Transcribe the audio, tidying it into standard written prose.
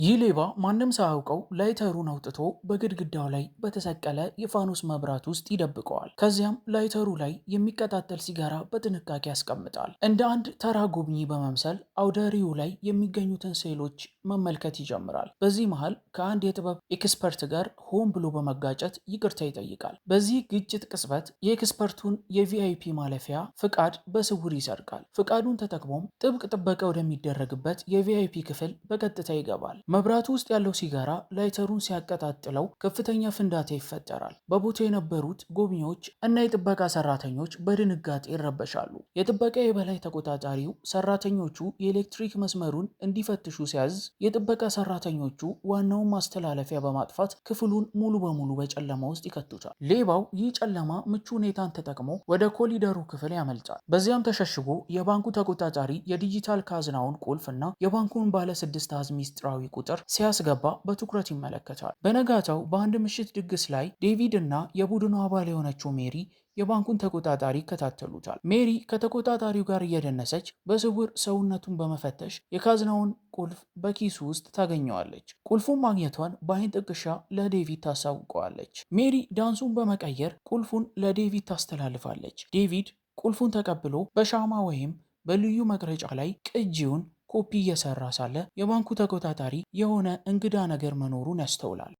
ይህ ሌባ ማንም ሳያውቀው ላይተሩን አውጥቶ በግድግዳው ላይ በተሰቀለ የፋኖስ መብራት ውስጥ ይደብቀዋል። ከዚያም ላይተሩ ላይ የሚቀጣጠል ሲጋራ በጥንቃቄ ያስቀምጣል። እንደ አንድ ተራ ጎብኚ በመምሰል አውደ ርዕዩ ላይ የሚገኙትን ስዕሎች መመልከት ይጀምራል። በዚህ መሃል ከአንድ የጥበብ expert ጋር ሆን ብሎ በመጋጨት ይቅርታ ይጠይቃል። በዚህ ግጭት ቅጽበት የ expert ኡን የ VIP ማለፊያ ፍቃድ በስውር ይሰርቃል። ፍቃዱን ተጠቅሞም ጥብቅ ጥበቃ ወደሚደረግበት የ VIP ክፍል በቀጥታ ይገባል። መብራቱ ውስጥ ያለው ሲጋራ ላይተሩን ሲያቀጣጥለው ከፍተኛ ፍንዳታ ይፈጠራል። በቦታው የነበሩት ጎብኚዎች እና የጥበቃ ሰራተኞች በድንጋጤ ይረበሻሉ። የጥበቃ የበላይ ተቆጣጣሪው ሰራተኞቹ የኤሌክትሪክ መስመሩን እንዲፈትሹ ሲያዝ፣ የጥበቃ ሰራተኞቹ ዋናውን ማስተላለፊያ በማጥፋት ክፍሉን ሙሉ በሙሉ በጨለማ ውስጥ ይከቱታል። ሌባው ይህ ጨለማ ምቹ ሁኔታን ተጠቅሞ ወደ ኮሊደሩ ክፍል ያመልጣል። በዚያም ተሸሽጎ የባንኩ ተቆጣጣሪ የዲጂታል ካዝናውን ቁልፍ እና የባንኩን ባለ 6 አሃዝ ሚስጥራዊ ቁጥር ሲያስገባ በትኩረት ይመለከታል። በነጋታው በአንድ ምሽት ድግስ ላይ ዴቪድ እና የቡድኑ አባል የሆነችው ሜሪ የባንኩን ተቆጣጣሪ ይከታተሉታል። ሜሪ ከተቆጣጣሪው ጋር እየደነሰች በስውር ሰውነቱን በመፈተሽ የካዝናውን ቁልፍ በኪሱ ውስጥ ታገኘዋለች። ቁልፉን ማግኘቷን በአይን ጥቅሻ ለዴቪድ ታሳውቀዋለች። ሜሪ ዳንሱን በመቀየር ቁልፉን ለዴቪድ ታስተላልፋለች። ዴቪድ ቁልፉን ተቀብሎ በሻማ ወይም በልዩ መቅረጫ ላይ ቅጂውን ኮፒ እየሰራ ሳለ የባንኩ ተቆጣጣሪ የሆነ እንግዳ ነገር መኖሩን ያስተውላል።